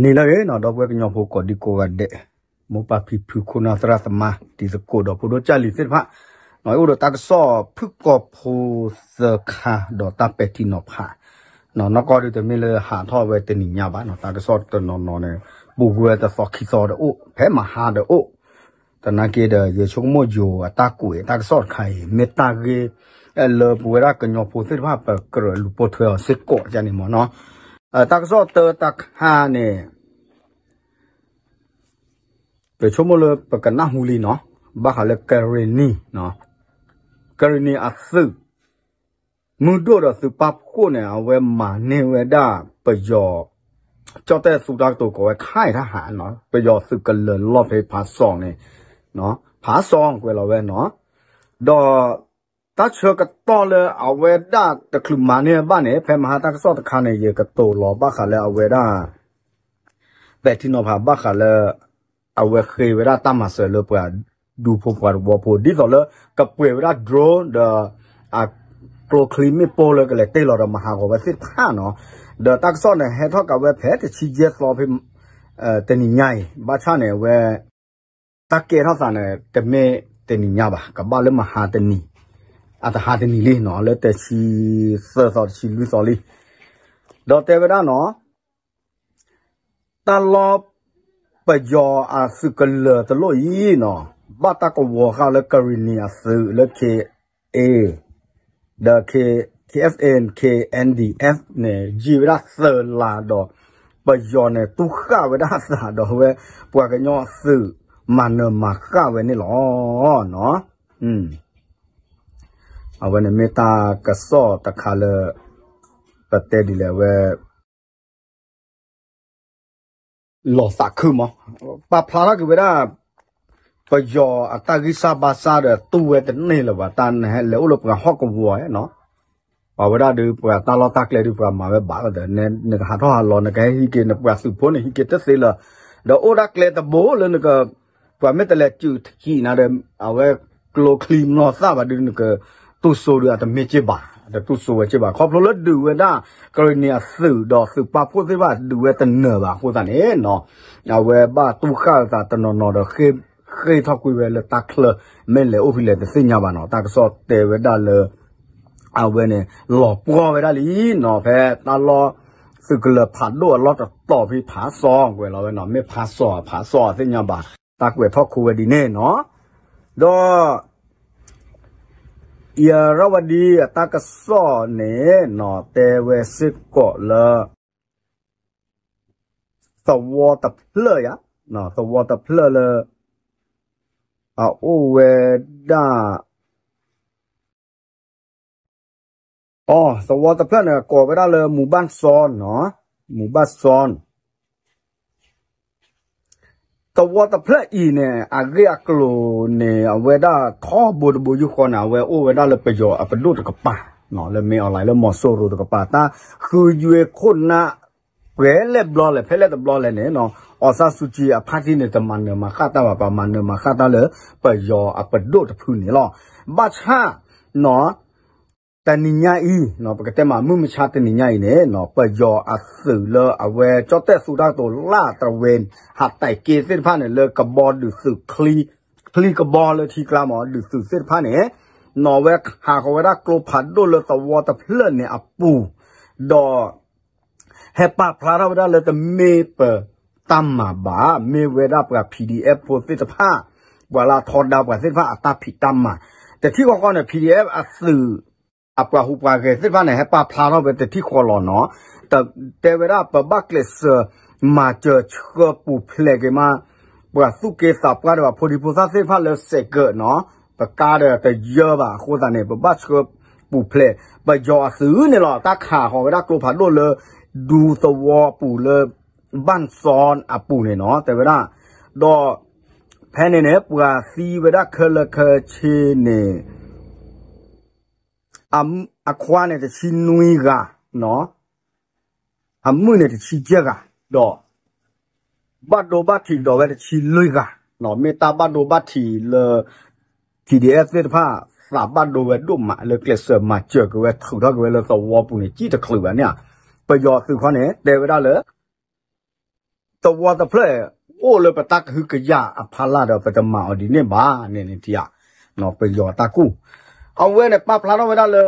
နံၤလၢအဂ့ၤနီၤ ဒီပုၢ်ဝဲၢ်ကညီဖိကိးဒံကိးဂၤဒဲး, မိၢ်ပၢ်ဖံဖု ခိၣ်နၢ်သရၣ်သမါ တံၤသကိးဒီးဖိဒိၣ်ကၢ်လံၤသ့ၣ်တဖၣ်, အိၣ်ဒီးတၢ်ကစီၣ်ဖုၣ်ကိာ်ဖိသၢခါ ဒီးတၢ်ပဲာ်ထံနီၤဖး, နီၢ်ကီၢ်ဒုးတမ့ၢ်လၢဟးထီၣ်ဝဲတနံၤညါဘၣ်နီၤ တၢ်ကစီၣ်တနီၤနီၤန့ၣ် ပူၤကွံာ်ဝဲတသီခံသီတအိၣ် ဖဲမဟါတအိၣ်, သနာ်က့ဒီး ယဆိကမိၣ်ယိၤအတၢ်ကွဲးတၢ်ကစီၣ်တခါအံၤ မ့ၢ်တၢ်ဂ့ၢ် လၢပဝဲဒၣ်ကညီဖိသ့ၣ်တဖၣ် ပကြၢးလူၤပိာ်ထွဲအီၤစ့ၢ်ကီးန့ၣ်မ့ၢ်နီၤ, တၢ်ကစီၣ်တၢတခါန့ၣ် ပဆိကမိၣ်လၢပကနၢ်ဟူလံနီၤ, ဘၣ်ဃးလၢကရ့ၣ်နံၤ, ကရ့ၣ်နံၤအသုး မုၢ်ဒိၣ်ဒီးသုးပာ်ဖှိၣ်န့ၣ် အဝဲမၤန့ၢ်ဝဲဒၣ်ပယီၤ ကၠီၣ်တဲၣ်သူတၢ်ကတိၤကိးဝဲခါအံၤတၢ်ဟးနီၤ ပယီၤသုးကလၢၤလီၢ်ဖဲဖးစီၤန့ၣ်, ဖးစီၤကွဲးလီၤဝဲနီၤ, ဒီးတၢ်ဆၢကတီၢ်လၢအဝဲဒၣ်တချုးမၤန့ၢ်ဘၣ်န့ၣ် ဖဲမဟါတၢ်ကစီၣ်တခါန့ၣ် ယကတိၤလီၤဘၣ်ဃးလၢအဝဲဒၣ် ပဲာ်ထံနီၤဖးဘၣ်ဃးလၢ အဝဲဃ့ဝဲဒၣ်တၢ်မၤစၢၤလၢပှၤဒူဖိပှၤသဝီဖိ ဒ်သိးလၢကပှဲၤဝဲဒၣ် drone ဒီး အကျိချံမ့ၣ်ပိၢ်လၢကလဲၤတ့ၢ်လီၤဒီးမၤဟးဂီၤဝဲသ့ၣ်တဖၣ်နီၤ, ဒီးတၢ်ကစီၣ်န့ၣ် ဟဲထီၣ်ကးဝဲဖဲတဆံယဲၢ်သီဖဲ တနံၤညါအံၤ ဘၣ်ဆၣ်န့ၣ် အဝဲ တၢ်ကဲထီၣ်သးန့ၣ် တမ့ၢ်တနံၤညါဘၣ် ကဘၣ်လၢမဟါတနံၤ, အတဟါတနံၤလံနီၤ လၢတဆံသၢသီတဆံလွံၢ်သီလံ, ဒီးတဲဝဲဒၣ်နီၤ တၢ်လီၢ်ပယီၤအသုးကလၢၤတလိၣ်အံၤနီၤ, ဘၣ်တၢ်ကဝီၤဃာ်လၢကရ့ၣ်နံၤအသုးလၢ K A ဒီး K K F N K N D F န့ၣ် ယံာ်ဝဲဒၣ်သၢလါဒီး ပယီၤန့ၣ် တူၢ်ဃာ်ဝဲဒၣ်အသးဒီးဝဲ ပှၤကညီအသုးမၤနၢၤမၤဃၣ်ဝဲန့ၣ်လီၤ. အဝဲန့ၣ်မ့ၢ်တၢ်ကစီၣ်တခါလၢ ပတဲဒ်လဲၣ်ဝဲ လီၤသးခုမး, ပာ်ဖျါထီၣ်က့ၤဝဲဒၣ် ပယီၤအတၢ်ဂံၢ်စၢ်ဘါစၢ်ဒီးတူၢ်ဝဲတန့ၢ်လၢၤဘၣ် တၢ်လဲၤအိၣ်လၢပှၤဟီၣ်ကဝီၤနီၤ, ပှၤဝဲဒၣ်ဒုး ပှၤတၢ်လီၢ်တၢ်ကျဲဒုး ပှၤမၤဝဲဘၣ်လီၤဒီး နကဟးထီၣ်ဟးလီၤ နကဟဲဟံးက့ၤနပှၤသုးဖိန့ၣ် ဟံးက့ၤတသ့လၢၤ, ဒီးအိၣ်ဒၣ်ကျဲတဘိလၢနက ပှၤမ့ၢ်တလဲၤစုးထံးနၤဒီး အဝဲကျိချံမျိာ်သၣ်ဘၣ်ဒုး နကတူၢ်စိဒုး အတမ့ၢ်က့ဘၣ်, တတူၢ်စိဝဲက့ဘၣ် ခီဖျိလၢဒုးဝဲဒၣ် ကရ့ၣ်နံၤအသုးဒီးသုးပာ်ဖှိၣ်သ့ၣ်တဖၣ် ဒုးဝဲတနၢၤဘၣ်အဃိသတးန့ၣ်နီၤ, အဝဲဘၣ်တူၢ်ဃာ်အသးတနီၤနီၤဒီး ဃ့ၢ်ထီၣ်ကွံာ်ဝဲလၢတၢ်ချၢ မ့ၢ်လဲၤအိၣ်ဖဲလဲၣ်တသ့ၣ်ညါဘၣ်နီၤ, တၢ်ကစီၣ်တဲဝဲဒၣ်လၢ အဝဲန့ၣ် လီၤပှီၢ်ဝဲဒၣ်လံနီၤ, ဖဲတၢ်လီၢ်သုးကလၢၤဖးဒိၣ်အလီၢ်တတီၤဖဲဖးစီကွဲးလီၤဝဲနီၤ, မ့ၢ်ဖးစီဖးစီသ့ၣ်ညါဘၣ်, တၢ်ကွဲးထီၣ်ခိဝဲဒ်န့ၣ်နီၤ, ဒီး အံၤရဝဒံအတၢ်ကစီၣ်န့ၣ်နီၤ တဲဝဲစ့ၢ်ကီးလၢ သဝီတဖျၢၣ်ယါ, သဝီတဖျၢၣ်လၢ အအိၣ်ဝဲဒၣ် အိ သဝီတဖျၢၣ်န့ၣ် ကိးဝဲဒၣ်လၢ မူၤဘၣ်စီနီၤ, မူၤဘၣ်စီ သဝီတဖျၢၣ်အံၤန့ၣ် အဂ့ၢ်အကျိၤန့ၣ် အဝဲဒၣ်ထီဘိတဘိယူၢ်ဃီန့ၣ် အဝဲအိၣ်ဝဲဒၣ်လၢပယီၤအပဒိၣ်တကပၤ, လၢမ့ၢ်အီၤလၢ လၢမီၤစိရိၤတကပၤ တၢ်ဃုယွ့ခိၣ်နၢ် ပှဲၤလဲၣ်ဘျီလဲၣ် ဖဲလဲၣ်တဘျီလဲၣ်န့ၣ် အီၣ်ဆၣ်စူကၠံအဖါတံၢ်န့ၣ် တမၤနၢၤမၤဃၣ်တၢ်ဘၣ် ပှၤမၤနၢၤမၤဃၣ်တၢ်လၢ ပယီၤအပဒိၣ်တဖုန့ၣ်လီၤ. ဘၣ်ဆၣ် တနံၤညါအံၤ ပကတဲမး မုၢ်မဆါတနံၤညါအံၤန့ၣ် ပယီၤအသုးလၢအဝဲကၠီၣ်တဲၣ်သူတၢ်ကတိၤလၢတဝဲ ဟးတဲာ်က့သ့ၣ်တဖၣ်န့ၣ် လၢကဘီဒုးသုး ချံကဘီလၢထံကျါမး ဒုးသုးသ့ၣ်တဖၣ်န့ၣ် နီၢ်ဝဲဟးဃီၤဝဲဒၣ်ကျိဖးဒိၣ်လၢသဝီတဖျၢၣ်န့ၣ်အပူၤ ဒီး ဟဲပာ်ဖျါထီၣ်ဝဲဒၣ်လၢတမ့ၢ်ပတၢ်မၤဘၣ် မ့ၢ်ဝဲဒၣ်ပှၤ P D F ဖိသ့ၣ်တဖၣ် ပှၤလၢအထီဒါပှၤသ့ၣ်တဖၣ်အတၢ်ဖံးတၢ်မၤ တထံၣ်ဃီဃီန့ၣ် P D F အသုး အပှၤဟူးပှၤဂဲၤသ့ၣ်တဖၣ်န့ၣ် ဟဲပာ်ဖျါထီၣ်ဝဲတထံၣ်ဃီလီၤနီၤ တဲဝဲဒၣ်ပဘၣ်ကျဲးစၢး မၤစၢၤဆှၢပူၤဖျဲးက့ၤမး ပှၤသူၣ်က့သးပှၢ်ဒီး ဖိဒံဖိသၣ်သ့ၣ်တဖၣ်လၢစဲးကၢးနီၤ ပကါဒီးတယၢဘၣ်အဃိသတးန့ၣ် ပဘၣ်ဆှၢပူၤဖျဲး ပယီၤအသုးန့ၣ်လီၤ တၢ်ခးဃီၤဝဲဒၣ်ကျိဖးဒိၣ်လၢ ဒူသဝီပူၤလၢ ဘၣ်စီအပူၤန့ၣ်နီၤ တဲဝဲဒၣ် ဒီး ဖဲန့ၣ်န့ၣ် ပှၤသံဝဲဒၣ်ခဲလၢာ်ခဲဆ့န့ၣ် အခွါန့ၣ်တဆံနွံဂၤ, အမုၣ်န့ၣ်တဆံယဲၢ်ဂၤ, ဒီး ဘၣ်ဒိဘၣ်ထံးဒီးဝဲတဆံလွံၢ်ဂၤ, မ့ၢ်တၢ်ဘၣ်ဒိဘၣ်ထံးလၢ P D F သ့ၣ်တဖၣ် သးဘၣ်ဒိဝဲဒိၣ်မးလၢကျဲးစၢးမၤစၢၤက့ၤဝဲထုးထီၣ်က့ၤဝဲလၢသဝီပူၤန့ၣ် ကံၣ်တချုးဘၣ်န့ၣ်ဧါ, ပယီၤသုးခီန့ၣ် တဲဝဲဒၣ်လၢ သဝီတဖျၢၣ် အိၣ်လၢပတၢ်ကဟုကယာ်အဖီလာ်ဒီး ပတမၤအီၤဒ်န့ၣ်ဘၣ်န့ၣ်န့ၣ်ထံဧါ, ပယီၤတၢ်ကူၣ်, အဝဲန့ၣ်ပာ်ဖျါထီၣ်ဝဲဒၣ်လၢ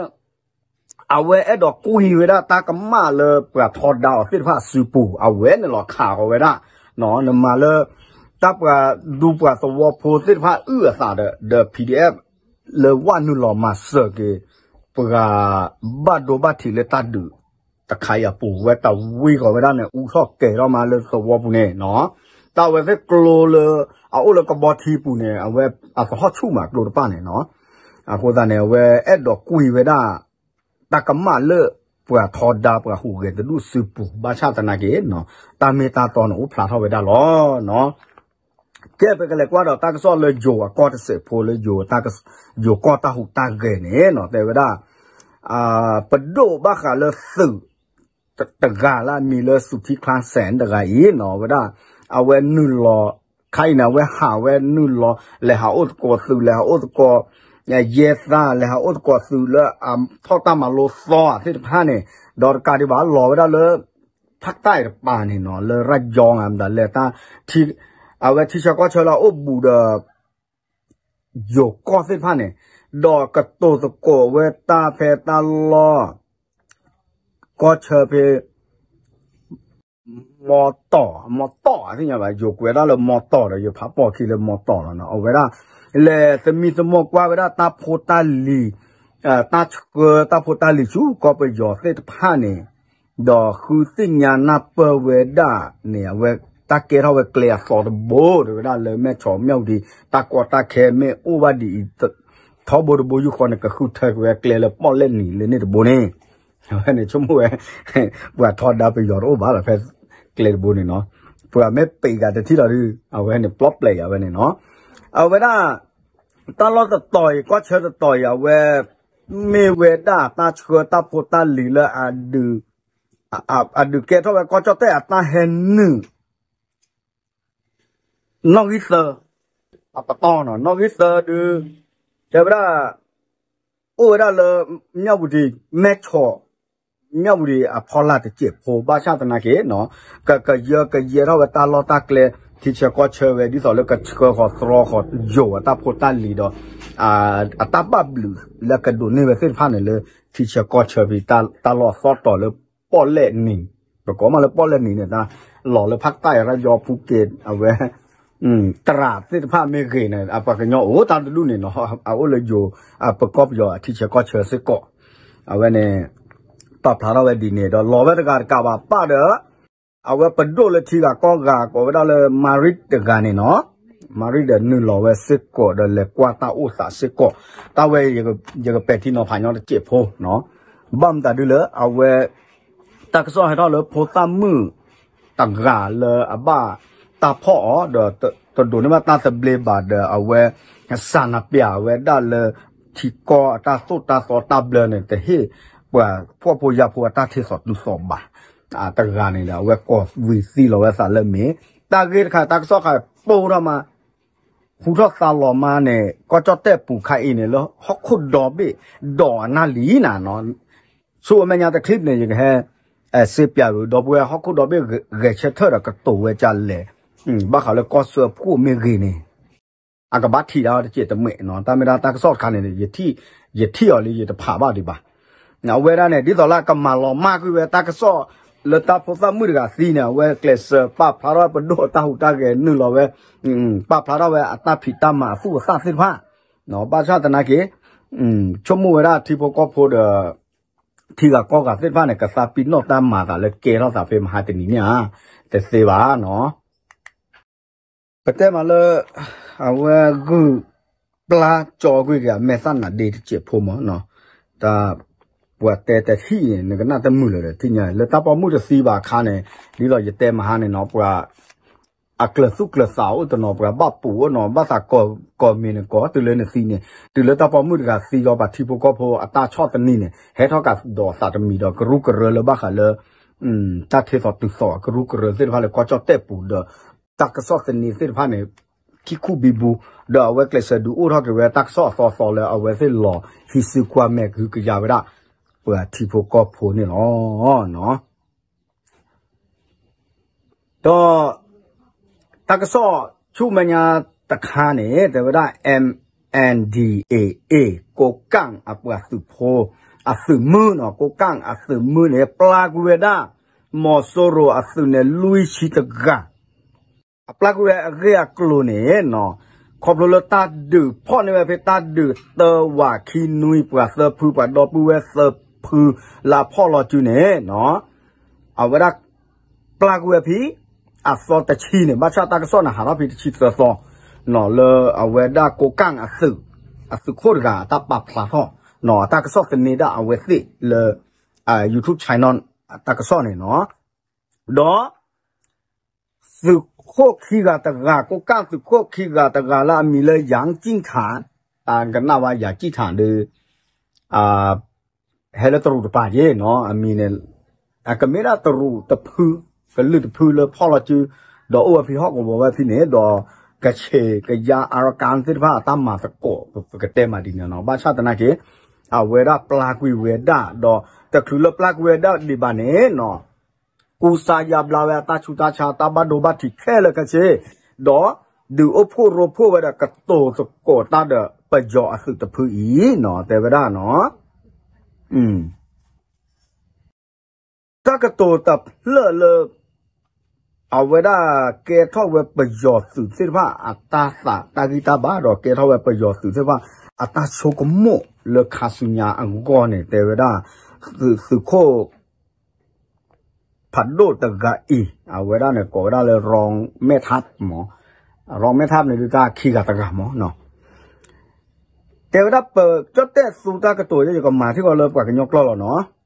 အဝဲအဲၣ်ဒိးကွံာ်ဝဲဒၣ်တၢ်ကမၣ်လၢပှၤထီဒါအီၤသ့ၣ်တဖၣ်အစုပူၤ အဝဲန့ၣ်လီၤခးဃီၤဝဲဒၣ်, နမၤလၢ တၢ်ပှၤဒူပှၤသဝီဖိသ့ၣ်တဖၣ်အုၣ်အသးဒီး PDF လၢဝၣ်နုာ်လီၤမၤစၢၤက့ၤ ပှၤဘၣ်ဒိဘၣ်ထံးလၢတၢ်ဒုးတခါအံၤအပူၤ ဝဲတၢ်ဝံဃီၤဝဲဒၣ်န့ၣ် အူထီၣ်ကဲၤထီၣ်မးလၢသဝီပူၤန့ၣ်နီၤ, တၢ်ဝဲသ့ၣ်ကျိလၢ အအိၣ်လၢကဘီထံပူၤန့ၣ် အဝဲအသဟီၣ်ဆူၣ်မးကျိတဖၣ်န့ၣ်နီၤ, အဃိသတးန့ၣ် အဝဲအဲၣ်ဒိးကွံာ်ဝဲဒၣ် တၢ်ကမၣ်လၢပှၤထီဒါပှၤဟူးဂဲၤတဒူၣ်စုပူၤ ဘၣ်ဆၣ်သနာ်က့ တၢ်မ့ၢ်တၢ်တီန့ၣ်အိၣ်ဖျါထီၣ်ဝဲဒၣ်လီၤ. ကဲပကလဲၤကွၢ်ဒီးတၢ်ကစီၣ်လၢယိၤအကီၢ်တစဲးဖိလၢယိၤတၢ်က ယိၤကီၢ်တၢ်ဟူးတၢ်ဂဲၤန့ၣ်နီၤ တဲဝဲဒၣ် ပဒိၣ်ဘၣ်ဃးလၢသုး တဂၤလၢအမံၤလၢ သုးထံချါစဲးတဂၤအံၤနီၤ ဝဲဒၣ် အဝဲနုာ်လီၤ ခါအံၤန့ၣ် အဝဲဟးဝဲနုာ်လီၤ လဲၤဟးအိၣ်သကိးသုး လဲၤဟးအိၣ်သကိး ယဲသး လဲၤဟးအိၣ်သကိးသုးလၢအထီၣ်တၢ်မၤလိသီသ့ၣ်တဖၣ်န့ၣ် ဒီးတကးဒံးဘၣ်လီၤဝဲဒၣ်လၢ ဖးတၢ်တပၤန့ၣ်နီၤ လၢရၢ်ကၠီ မတၤလဲၣ် အဝဲထံဆၢကီၢ်ဆၢလၢအအိၣ်ဘူးဒီး ယိၤကီၢ်သ့ၣ်တဖၣ်န့ၣ် ဒီးကတိၤသကိးဝဲတၢ်ဖဲတၢ်လီၢ် ကီၢ်ဆၢဖဲ မီတီၢ် မီတီၢ် သ့ၣ်ညါဘၣ် ယိၤကွဲးဒၣ်လၢမီတီၢ်ဒီး ယဖးပိာ်ခံလၢမီတီၢ်လီၤနီၤ အဝဲဒၣ် လဲၤသမံသမိးကွၢ်ဝဲဒၣ်တၢ်ဖိတၢ်လံၤ တၢ်ဆှၢတၢ်ဖိတၢ်လံၤဆူကီၢ်ပယီၤသ့ၣ်တဖၣ်န့ၣ် ဒီးဃုသ့ၣ်ညါနၢ်ပၢၢ်ဝဲဒၣ်န့ၣ် အဝဲတၢ်ကဲထီၣ်ဝဲကျဲအသီတဘိ တဲဝဲဒၣ်လၢမဲၢ်ဆီး မၠၣ်ဝတံၤ တၢ်ကီတၢ်ခဲမ့ၢ်အိၣ်ဘၣ်ဒ်အံၤ ထီဘိတဘိယူၢ်ဃီန့ၣ် ကဃုထၢက့ၤဝဲကျဲလၢပီၣ်လဲၣ်နံၤလၢန့ၣ်တဘိန့ၣ် အဝဲန့ၣ်ဆိကမိၣ်ဝဲ ပှၤထီဒါပယီၤတအိၣ်ဘၣ်လီၤဖဲကျဲတဘိန့ၣ်နီၤ ပှၤမ့ၢ်ပံးဂၤတထံၣ်လီၤဒုး အဝဲန့ၣ်ပျီပျဲးအဝဲန့ၣ်နီၤ အဝဲဒၣ် တၢ်လီၢ်တတီၤအံၤ ကီၢ်ဆၢတတီၤအံၤ အဝဲ မ့ၢ်ဝဲဒၣ်တၢ်ဆှၢတၢ်ဖိတၢ်လံၤလၢ အဒုးကဲထီၣ်ဝဲကီၢ်ကၠီၣ်တဲၣ်အတၢ်ဟဲနုာ် နီၣ်ဂံၢ်သၢ အပတီၢ်နီၤ နီၣ်ဂံၢ်သၢဒုး တဲဝဲဒၣ် အိၣ်ဝဲဒၣ်လၢ မၠၣ်ဝတံၤ မဲၢ်ဆီး မၠၣ်ဝတံၤအဖီလာ်တစဲးဖိ ဘၣ်ဆၣ်သနာ်က့နီၤ ကကယၢကယဲထီၣ်ဝဲတၢ်လီၢ်တၢ်ကျဲ ထံဆၢကီၢ်ဆၢဝဲ ဒ်သိးလၢကဆှၢဃီၤတြီဃီၤယိၤအတၢ်ဖိတၢ်လံၤဒီး အတၢ်ဘၣ်ဘျုးလၢကဒိးန့ၢ်ဝဲသ့ၣ်တဖၣ်န့ၣ်လၢ ထံဆၢကီၢ်ဆၢဖဲ တၢ်လီၢ်သီတီၤလၢပီၣ်လဲၣ်နံၤ ပကိးမးလၢပီၣ်လဲၣ်နံၤန့ၣ် တၢ်လီၢ်လၢဖးတၢ်ရၢယီဖူက့ အဝဲ တရးသ့ၣ်တဖၣ်မ့ၢ်ဂ့ၤန့ၣ် အပှၤကညီအိၣ်တၢ်တဒူၣ်န့ၣ်နီၤ အအိၣ်လၢယိၤ ပကီၢ်ပယီၤအထံဆၢကီၢ်ဆၢစ့ၢ်ကီး အဝဲန့ၣ် ပာ်ဖျါထီၣ်ဝဲဒ်န့ၣ်ဒီး လီၤဝဲတဂၤတကးဘၣ်ပၣ်ဒီး အဝဲပဒိၣ်လၢထံဂၤကီၢ်ဂၤကိးဝဲဒၣ်လၢ မၤရံတဂၤန့ၣ်နီၤ မၤရံဒီးနုာ်လီၤဝဲစ့ၢ်ကီးဒီးလဲၤကွၢ်တၢ်အိၣ်သးစ့ၢ်ကီး တၢ်ဝဲ ယကပဲာ်ထံနီၤဖးညီတစဲးဖိနီၤ ဘၣ်မတၤဒုလၢအဝဲ တၢ်ကစီၣ်ဟဲထီၣ်လၢဖိသၣ်မုၣ် တဂၤလၢအဘၣ်တၢ်ဖီၣ်အီၤ ဒီးတဒိးန့ၢ်ဘၣ်တၢ်သဘျ့ဘၣ်ဒီးအဝဲ စးနပျးဝဲဒၣ်လၢ ထံကီၢ်အတၢ်သိၣ်တၢ်သီတၢ်ဘျၢန့ၣ် တဟ့ၣ်ပှၤဖှီၣ်ဖိယာ်ဖိအတၢ်ထ့စီၤတုၤသိးဘၣ် တဂၤန့ၣ်ဒီး အဝဲကိးဝံၤသံလီၤဝဲသးလၢမ့ၢ် တၢ်ဂ့ၢ်တခါ တၢ်ကစီၣ်ခါပိၢ်ထီၣ်မး ဟူထီၣ်သါလီၤမးန့ၣ် ကီၢ်ကၠီၣ်တဲၣ်ပူၤခါအံၤန့ၣ် လၢဟီၣ်ခိၣ်ဒီဘ့ၣ်ဒီးအနၢ်လံနၤနီၤ ဆူအမဲာ်ညါတချံးန့ၣ် ယကဟဲ စ့ပျးဝဲ ဒီပုၢ်ဝဲၢ်ဟီၣ်ခိၣ်ဒီဘ့ၣ်ဂဲၤဆၢထၢၣ်ဒီးကတိၤဝဲဒ်လဲၣ် ဘၣ်ဃးလၢကီၢ်စၢဖှိၣ်မ့ၢ်ဂ့ၤန့ၣ် အကဘၣ်ထံၣ်ဒၣ်တစဲးတမဲာ်နီၤ တၢ်မ့ၢ်ဒၣ်တၢ်ကစီၣ်တခါန့ၣ် ယထံၣ်အီၤလံ ယတဖးဘၣ်ဒံးဘၣ် အဝဲဒၣ်န့ၣ် ဒ်သိးလၢအကမၤလီၤမၢ်ကွံာ်ဝဲတၢ်ကစီၣ်လၢတၢ်ဖိသၣ်မုၣ်တဂၤသံန့ၣ် အဝဲကျဲးစၢးပာ်ဖျါထီၣ်ပဒိၣ်တၢ်ဟူးတၢ်ဂဲၤနုာ်လီၤဝဲ ပာ်ဖျါထီၣ်ဝဲအတၢ်ဖံးတၢ်မၤအသူၣ်အသးသ့ၣ်တဖၣ် ဘၣ်ဆၣ်သနာ်က့ ဆိကမိၣ်ဝဲဒၣ်ထံဖိကီၢ်ဖိဒီး ထံဂၤကီၢ်ဂၤသ့ၣ်တဖၣ်န့ၣ် ကသးပ့ၤနီၣ်တၢ်မၤသးလၢကဲထီၣ်သးဖဲမဟါတနံၤန့ၣ်ဧါ တသ့ဘၣ်နီၤ ပတဲမးလၢ အဝဲဂုာ်ပျါကၠီကွံာ်က့ၤအမဲာ်သၣ်နါဒ့တစဲးဖိမးနီၤ တၢ် ပှၤတဲတဟံၣ်န့ၣ် နကနၣ်တမုာ်လၢၤဒီး ထံၣ်ညါလၢတၢ်ပိာ်မုၣ်တသံဘၣ်အခါန့ၣ် ဒ်သိးယတဲမဟါန့ၣ်နီၤ ပှၤ အကျၢၤသူၣ်ကျၢၤသးအိၣ်တနီၤ ပှၤဘၣ်ပူၤအိၣ်နီၤ ဘၣ်သးကီၢ်မ့ၢ်နကီၢ် တုၤလၢနသံန့ၣ် တုၤလၢတၢ်ပိာ်မုၣ်တဂၤသံလီၤ ပှၤထံဖိကီၢ်ဖိအတၢ်ဆီၣ်သနံးန့ၣ် ဟဲထီၣ်ကဒီးသးတမံၤဒီး ကရူၢ်ကရၢလၢဘၣ်ဃးလၢ တၢ်ထ့သိးတုၤသိး ကရူၢ်ကရၢသ့ၣ်တဖၣ်လၢကီၢ်ကၠီၣ်တဲၣ်ပူၤဒီး တၢ်ကစီၣ်သနံးသ့ၣ်တဖၣ်န့ၣ် ခံခူဘံဘူ ဒီးအဝဲကျဲးစၢးဒုးအိၣ်ထီၣ်က့ၤဝဲတၢ်ကစီၣ်အသီသီလၢအဝဲသ့ၣ်လီၤဟံးစုကွၢ်မဲာ်ကဟုကယာ်ဝဲဒၣ် ပှၤထံဖိကီၢ်ဖိန့ၣ်လီၤ. ဒီး တၢ်ကစီၣ်ဆူမဲာ်ညါတခါန့ၣ် တဲဝဲဒၣ် M N D A A ကိးကၣ်အပှၤသုးဖိ အသုးမုၢ်နီၤ ကိးကၣ်အသုးမုၢ်န့ၣ် ပျၢ်ကွံာ်ဝဲဒၣ် မီၤစိရိၤအသုးန့ၣ် လွံၢ်ဆံတဂၤ အပျၢ်ကွံာ်ဝဲအဂ့ၢ်အကျိၤန့ၣ်နီၤ ခီဖျိလၢတၢ်ဒုးဖီၣ်န့ၢ်ဝဲဖဲတၢ်ဒုးသၢဝးခံနွံ ပှၤသၢဖု ပှၤဒီပုၢ်ဝဲၢ်သၢဖု လၢအဖီၣ်လီၤစုန့ၣ်နီၤ အဝဲဒၣ်ပျၢ်ကွံာ်ဝဲဖဲ အသီတဆံန့ၣ် ဘၣ်ဆၣ်တၢ်ကစီၣ်န့ၣ် ဟးထီၣ်ဖဲတဆံသၢသီနီၤ လၢအဝဲဒၣ်ကိးကၣ်အသုး အသုးခိၣ်တဂၤ အတၢ်ပာ်ဖျါထီၣ်နီၤ အတၢ်ကစီၣ်သန့ဒၣ်အဝဲသ့ၣ်လၢ YouTube channel တၢ်ကစီၣ်န့ၣ်နီၤ ဒီး သုးခိၣ်ခံဂၤတဂၤ ကိးကၣ်သုးခိၣ်ခံဂၤတဂၤလၢအမံၤလၢ ယၣ်ကံၣ်ထၣ် တၢ်ကနၣ်ဝဲယၣ်ကံၣ်ထၣ်ဒီး ဟဲလၢတရူးတပၤက့ၤနီၤ အမံၤန့ၣ် အကမ့ၢ်ဒၣ်တရူးတဖု ကလုာ်တဖုလၢဖီၣ်လီၤစု ဒီးအိၣ်ဝဲဖဲဟီၣ်ကဝီၤဝဲဖဲန့ၣ် ဒီးကဆ့ၣ်ကယါ Arakan သ့ၣ်တဖၣ်အတၢ်မၤသကိး ပကတဲမးဒ်န့ၣ်နီၤ ဘၣ်ဆၣ်သနာ်က့ အဝဲဒၣ်ပျၢ်ကွံာ်ဝဲဒၣ် ဒီးတချုးလၢပျၢ်ကွံာ်ဝဲဒၣ်ဒံးဘၣ်န့ၣ်နီၤ ကူစါယါဘျါဝဲအတၢ်ဆူးတၢ်ဆါ တၢ်ဘၣ်ဒိဘၣ်ထံးခဲလၢာ်ခဲဆ့ ဒီးဒုးအိၣ်ဖှိၣ်ရိဖှိၣ်ဝဲဒီး ကတိၤသကိးတၢ်ဒီးပယီၤအသုးတဖုအံၤနီၤ တဲဝဲဒၣ်နီၤ တၢ်ကတိၤတဖျၢၣ်လၢ အဝဲဒၣ်ကဲထီၣ်ဝဲပယီၤသုးသ့ၣ်တဖၣ်အတၢ်သးတၢ်ဂံၢ်တၢ်ဘါ ဒီးကဲထီၣ်ဝဲပယီၤသုးသ့ၣ်တဖၣ် အတၢ်ဆိကမိၣ်လၢခါဆူညါအဂီၢ်န့ၣ် တဲဝဲဒၣ် သုးခိၣ် ဖးဒိၣ်တဂၤအံၤ အဝဲဒၣ်န့ၣ် ကိးဝဲဒၣ်လၢ ရီမဲထပ်မး ရီမဲထပ်န့ၣ်ဒုးတၢ်ခံဂၤတဂၤမးနီၤ တဲဝဲဒၣ်ပကၠီၣ်တဲၣ်သူတၢ်ကတိၤ ယကမၤထံၣ်ဃီလၢပှၤကညီကျိာ်လီၤနီၤ